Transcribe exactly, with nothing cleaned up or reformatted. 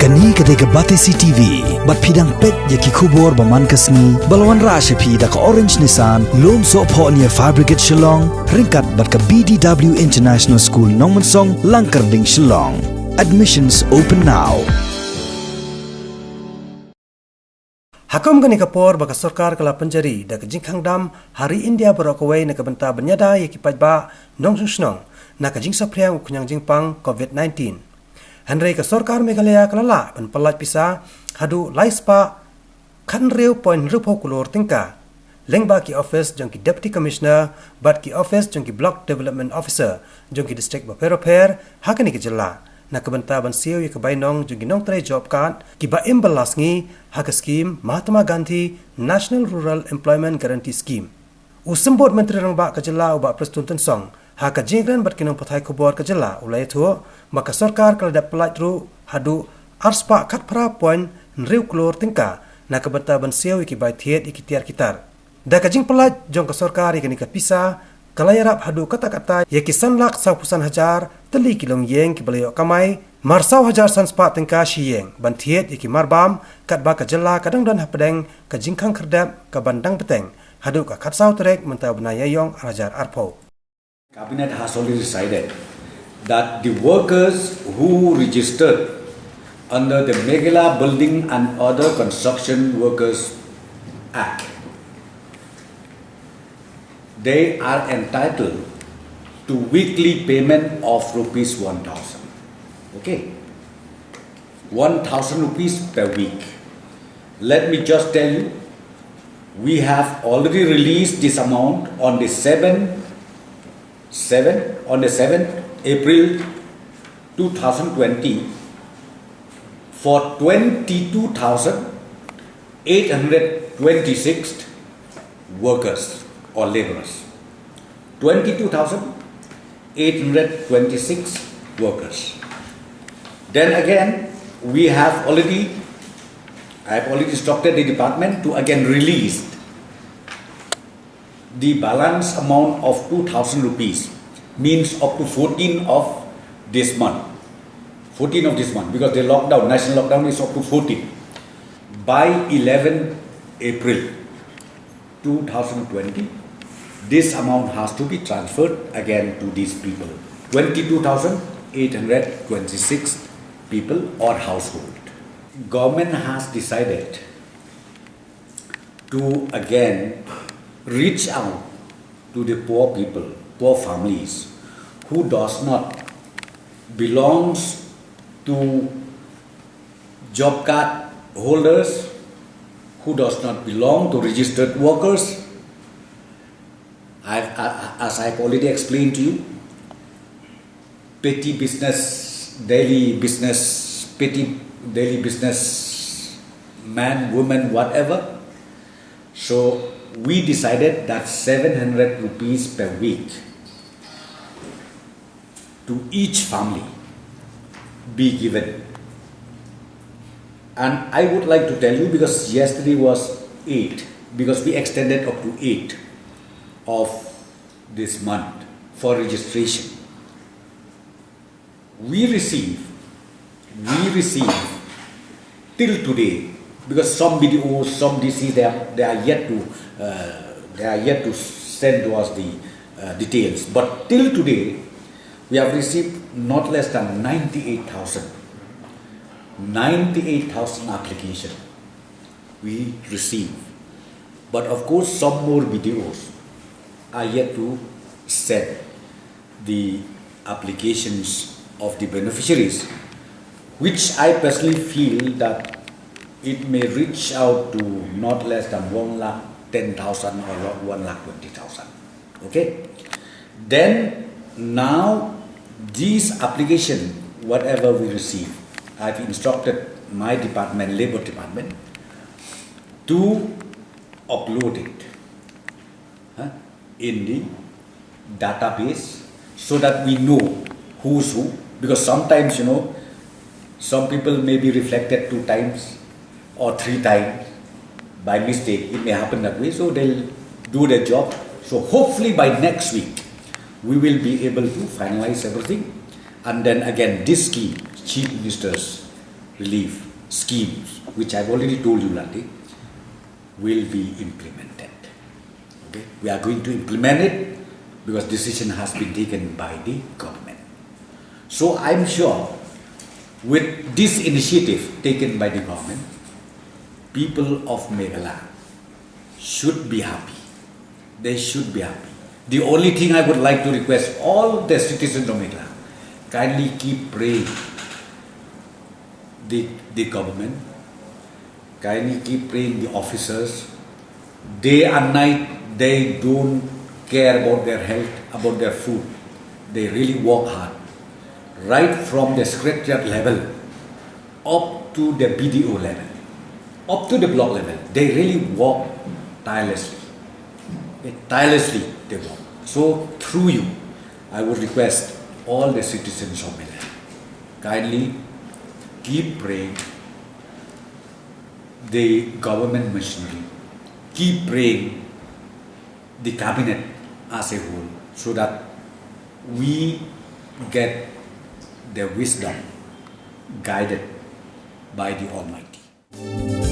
Kane ka dei ka Batesi T V, bad phi dang peit ïa ki khubor ba man ka sngi, ba la wanrah sha phi da ka Orange Nissan, Lumsohphoh near Fire Brigade Shillong, ryngkat bad ka B D W International School Nongmensong, Langkyrding, Shillong. Admissions open now. Ha kum kane ka por ba ka sorkar ka la pynjari da ka jingkhang dam ha ri India baroh kawei na ka bynta ban ïada ïa ki paidbah nongshong shnong na ka jingsaphriang u khñiang jingpang COVID nineteen. Hynrei ka sorkar Meghalaya ka la lah ban pyllait pisa haduh lai spah khathynriew point hynriewphew klur tyngka lyngba ki office jong ki Deputy Commissioner bad ki office jong ki Block Development Officer jong ki district bapher bapher ha kane ka jylla, na ka bynta ban siew ïa ka bainong jong ki nongtrei job card kiba im bylla sngi ha ka skhim Mahatma Gandhi National Rural Employment Guarantee Scheme. U Symbud Myntri Rangbah ka jylla, u Bah Prestone Tynsong, ha ka jingkren bad ki nongpathai khubor ka jylla, u la ïathuh ba ka sorkar ka la dep pyllait ruh haduh ar spah khatphra point hynriew klur tyngka na ka bynta ban siew ïa ki bai thied ïa ki tiar ki tar. Da ka jingpyllait jong ka sorkar ïa kane ka pisa, ka la ïarap haduh katta katta ïa ki san lak sawphew san hajar tylli ki longïing kiba la ïoh kamai, mar saw hajar san spah tyngka shi ïing ban thied ïa ki marbam, katba ka jylla ka dang don hapdeng ka jingkhang khyrdep kaban dang bteng haduh ka khatsaw tarik mynta u bnai Ïaïong ar hajar arphew. Cabinet has already decided that the workers who registered under the Meghalaya Building and Other Construction Workers Act, they are entitled to weekly payment of rupees one thousand. Okay? One thousand rupees per week. Let me just tell you, we have already released this amount on the seventh, seven, on the seventh April two thousand twenty for twenty-two thousand eight hundred twenty-six workers or laborers. Twenty-two thousand eight hundred twenty-six workers. Then again, we have already, I have already instructed the department to again release the balance amount of two thousand rupees, means up to fourteen of this month. fourteen of this month, because the lockdown, national lockdown is up to fourteen. By eleventh April two thousand twenty, this amount has to be transferred again to these people. Twenty-two thousand eight hundred twenty-six people or household. Government has decided to again reach out to the poor people, poor families who does not belongs to job card holders, who does not belong to registered workers. I, I, as I've already explained to you, petty business, daily business, petty daily business, man, woman, whatever. So we decided that seven hundred rupees per week to each family be given. And I would like to tell you, because yesterday was eight, because we extended up to eight of this month for registration. We receive, we receive till today, because some B D Os, some D Cs, they are, they are yet to, uh, they are yet to send to us the, uh, details. But till today, we have received not less than ninety-eight thousand, ninety-eight thousand application we receive. But of course, some more B D Os are yet to send the applications of the beneficiaries, which I personally feel that it may reach out to not less than one lakh ten thousand or one lakh twenty thousand. Okay? Then now, these application, whatever we receive, I've instructed my department, Labour Department, to upload it, huh, in the database so that we know who's who, because sometimes, you know, some people may be reflected two times or three times by mistake. It may happen that way. So they'll do their job. So hopefully by next week, we will be able to finalize everything. And then again, this scheme, Chief Minister's relief schemes, which I've already told you, Lati, will be implemented. Okay? We are going to implement it because decision has been taken by the government. So I'm sure with this initiative taken by the government, people of Meghalaya should be happy. They should be happy. The only thing I would like to request all the citizens of Meghalaya, kindly keep praying the, the government, kindly keep praying the officers. Day and night, they don't care about their health, about their food. They really work hard. Right from the secretariat level up to the B D O level, up to the block level, they really work tirelessly. They tirelessly they work. So through you, I would request all the citizens of Meghalaya, kindly keep praying the government machinery, keep praying the cabinet as a whole, so that we get the wisdom guided by the Almighty.